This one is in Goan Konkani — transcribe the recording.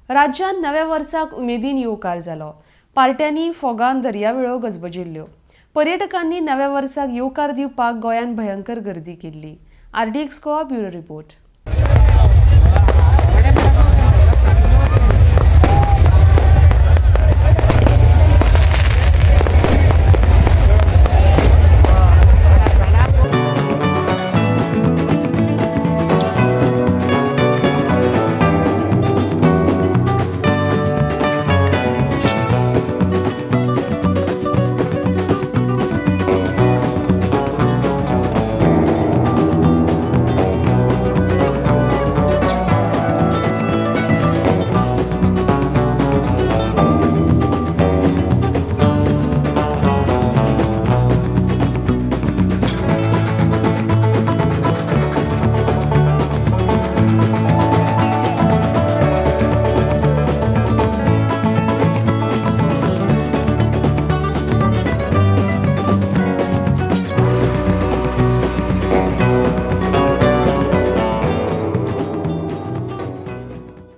राज्यांत नव्या वर्साक उमेदीन येवकार जालो. पार्ट्यांनी, फोगान दर्यावेळो गजबजिल्ल्यो. पर्यटकांनी नव्या वर्साक येवकार दिवपाक गोंयांत भयंकर गर्दी केल्ली. RDX Goa, bureau report.